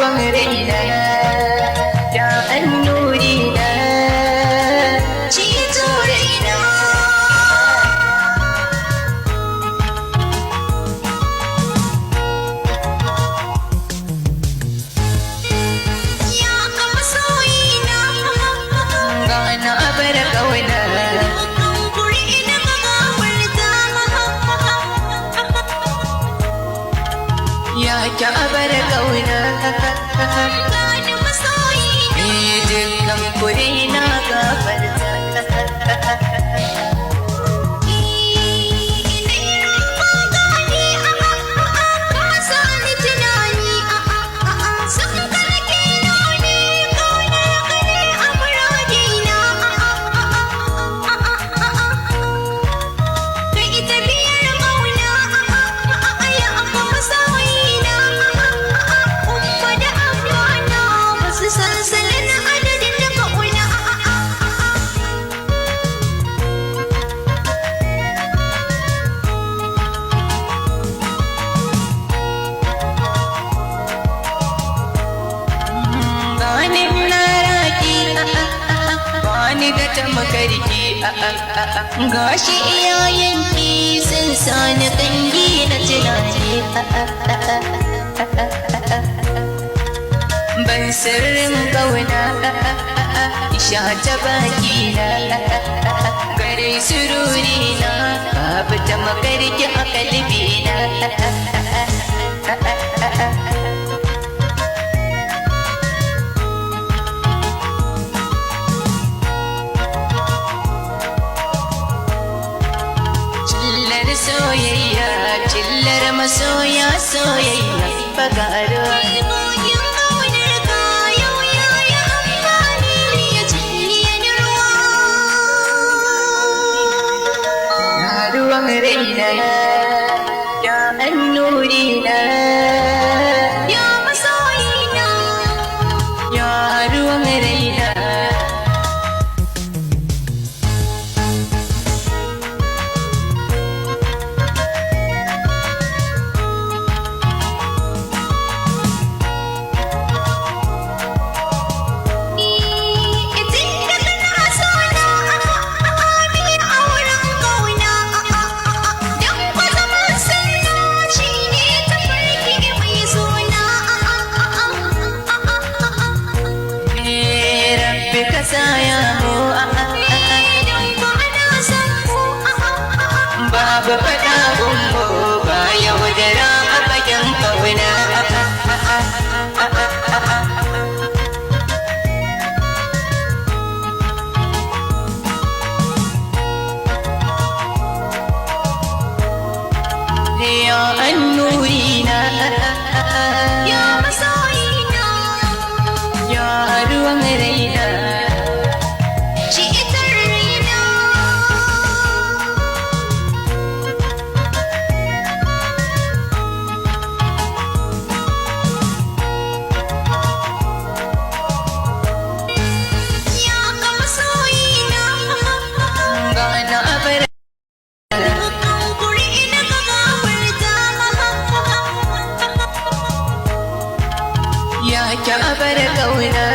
Ruwan raina, ya annuri na, ceto raina. Ya ka masoyina. Gana bar kauna. Dukkan kuri na ka gafarta. Ya ki bar kauna. Gani masoyina. Ni dukkan kure na gafarta. Sansalin adadin da ƙauna. Ganin na raki, bani da tamakarki, gashi iyayenki sun sani kangi na tunani. Ban sirrin kauna isha ta baki na, gare sururi na, babu tamakarki a kalbi na. Cillar soyayya, cillar masoya, soyayya bagaruwa. Kogin ƙaunar ka yau ya yi amfani ya cinye ni ruwa. Ya ruwan raina, ya annuri na, Ya masoyina. Ya ruwan raina. Tun da kana so na mi auren ƙauna. Dan kwa zaman sunna shi ne tafarki mai suna. Eh, Rabbi ka saya mu, Dan kwa ana son mu. babu faɗa gumbo ba yaudara a bakin kauna. Ya annuri na, Ya masoyina. Ya ruwan raina. Shi ita raina. Ya ka masoyina. Gana bar. Dukkan kuri na ka gafarta. Ya ki bar kauna.